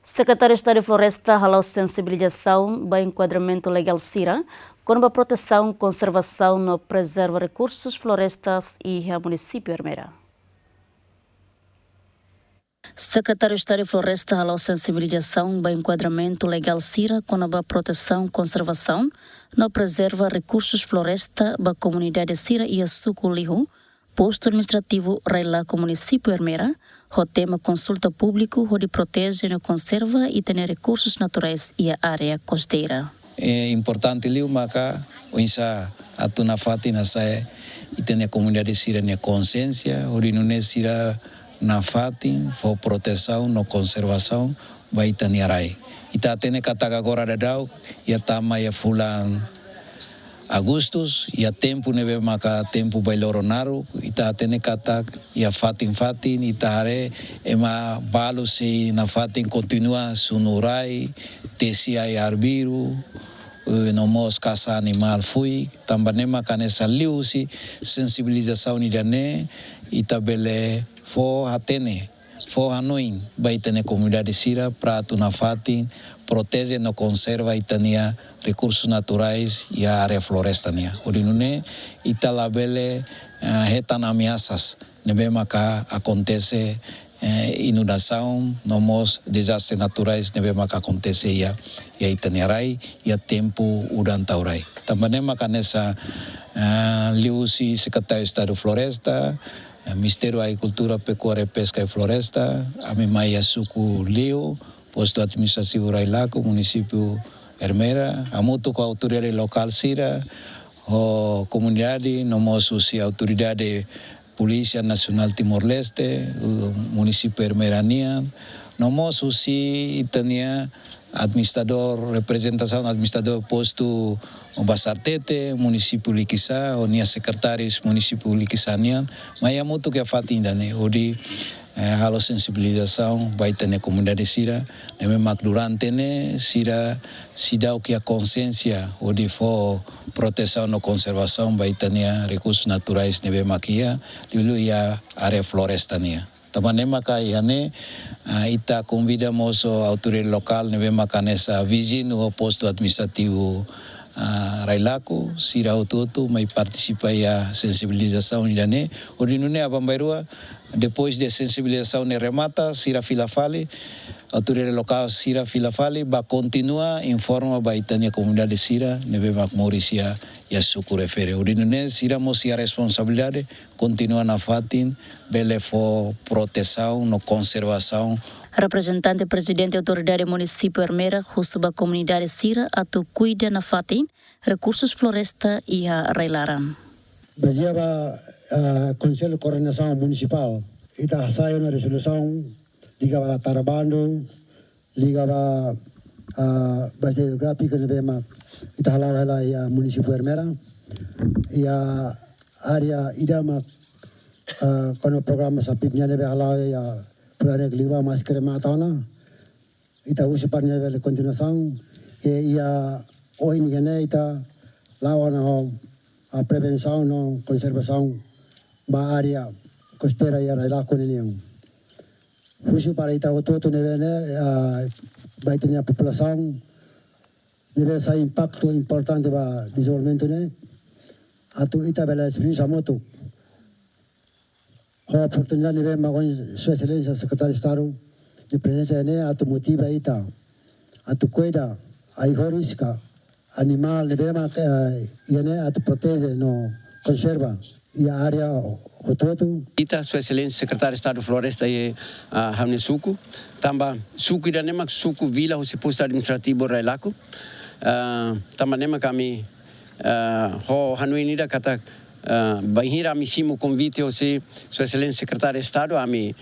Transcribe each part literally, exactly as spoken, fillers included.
Sekretáriu Estadu Floresta hala'o sensibilizasaun ba enkuadramentu legál sira kona-ba protesaun, konservasaun no prezerva rekursus florestas iha munisípiu Ermera. Sekretáriu Estadu Floresta hala'o sensibilizasaun ba enkuadramentu legál sira kona-ba protesaun, konservasaun no prezerva rekursus floresta ba komunidade sira iha suku Lihu, postu administrativu Railaco, munisípiu Ermera, ho tema konsulta públiku hodi proteje no konserva ita-nia rekursus naturais iha área kosteira. É importante liu maka oinsá atu nafatin hasa'e ita-nia komunidade sira-nia konsiénsia, hodi nune'e sira nafatin fó protesaun no konservasaun ba ita-nia rai. Ita hatene katak agora daudaun iha tama iha fulan Agustus, iha tempu ne'ebé maka tempu bailoro naruk, ita hatene katak iha fatin-fatin ita haree ema balu sei nafatin kontinua sunu rai, tesi ai-arbiru, eh, no mós kasa animál fuik. Tanba ne'e maka hanesan liuhusi sensibilizasaun ida-ne'e ita bele fó hatene, fó hanoin ba ita-nia komunidade sira para atu nafatin proteje no konserva ita-nia rekursus naturais iha área floresta nian. Hodi nune'e ita labele, eh, hetan ameasas ne'ebé maka akontese, eh, inundasaun no mós dezastre naturais ne'ebé maka akontese iha, iha ita-nia rai iha tempu udan tau rai. Tanba ne'e maka hanesan, eh, liuhusi Sekretáriu Estadu Floresta, eh, Ministériu Agrikultura, Pekuária, Peska i Floresta, ami mai iha suku Lihu, postu administrativu Railaco, munisípiu Ermera, hamutuk ho autoridade lokál sira, ho komunidade, no mós husi autoridade Polísia Nasionál Timor-Leste, uh, munisípiu Ermera nian, no mós husi ita-nia administradór, reprezentasaun administradór postu Bazartete, munisípiu Likisá, ho nia sekretáriu munisípiu Likisá nian, mai hamutuk iha fatin ida-ne'e, hodi, eh, halo sensibilizasaun ba ita-nia komunidade sira, ne'ebé mak durante ne'e sira seidauk iha konsiénsia hodi fó protesaun no konservasaun ba ita-nia rekursus naturais ne'ebé mak iha, liuliu iha área floresta nian. Tanba ne'e maka iha ne'e, ah, ita konvida mós autoridade lokál ne'ebé maka hanesan viziñu ho postu administrativu, ah, Railaco, sira hotu-hotu mai partisipa iha sensibilizasaun ida-ne'e, hodi nune'e aban-bainrua, depois de sensibilizasaun ne'e remata, sira fila fali, autoridade lokál sira fila fali, ba kontinua informa ba ita-nia komunidade sira ne'ebé mak moris iha, iha suku refere. Hodi nune'e sira mós iha responsabilidade kontinua nafatin bele fó protesaun no konservasaun. Reprezentante Prezidente Autoridade Munisípiu Ermera husu ba komunidade sira atu kuida nafatin rekursus floresta iha rai-laran. Bazeia ba, ah, Konsellu Koordenasaun Munisipál, ita hasai ona rezolusaun liga ba tara bandu, liga ba, ah, bazeia jeográfiku ne'ebé mak ita hala'o hela iha munisípiu Ermera. Iha área ida mak, ah, kona programa SAPIP nian ne'ebé hala'o iha Pulau Negro liu ba maske remata ona. Ita husu para nia bele kontinuasaun, i iha ohin ne'e ita la'o ona ho, ah, prevensaun no konservasaun ba área kosteira iha Railaco nian. Husu para ita hotu-hotu ne'ebé ne'e, ah, ba ita-nia populasaun ne'ebé sai impaktu importante ba dezenvolvimentu ne'e, atu ita bele espresa hamutuk. Ho oportunidade ne'ebé mak ohin Sua Exelénsia Sekretáriu Estadu nia prezensa ne'e atu motiva ita atu kuida ai-horis ka animál ne'ebé mak, eh, iha ne'e atu proteje no konserva iha área hotu-hotu. Ita Sua Exelénsia Sekretáriu Estadu Floresta iha, ah, ha'u-nia suku, tanba suku ida-ne'e mak suku vila husi postu administrativu Railaco. Ah, tanba ne'e mak ami, ah, ho hanoin ida katak, ah, bainhira ami simu konvite husi Sua Exelénsia Sekretáriu Estadu, ami,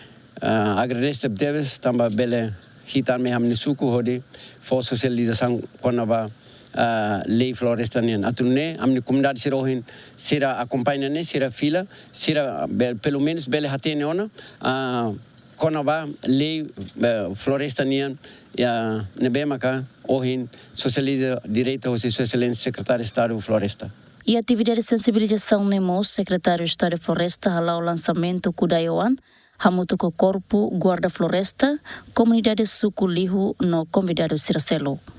ah, agradese tebes tanba bele hitan mai ha'u-nia suku hodi fó sosializasaun kona-ba, ah, lei floresta nian. Atu nune'e ami-nia komunidade sira ohin sira akompaña ne'e, sira fila, sira be-, pelumenus bele hatene ona, ah, kona-ba lei, eh, floresta nian, iha ne'ebé maka ohin sosializa direta husi Sua Exelénsia Sekretáriu Estadu Floresta. Iha atividade sensibilizasaun ne'e mós Sekretáriu Estadu Floresta hala'o lansamentu kuda-oan hamutuk ho Korpu Guarda Floresta, komunidade suku Lihu no konvidadu sira seluk.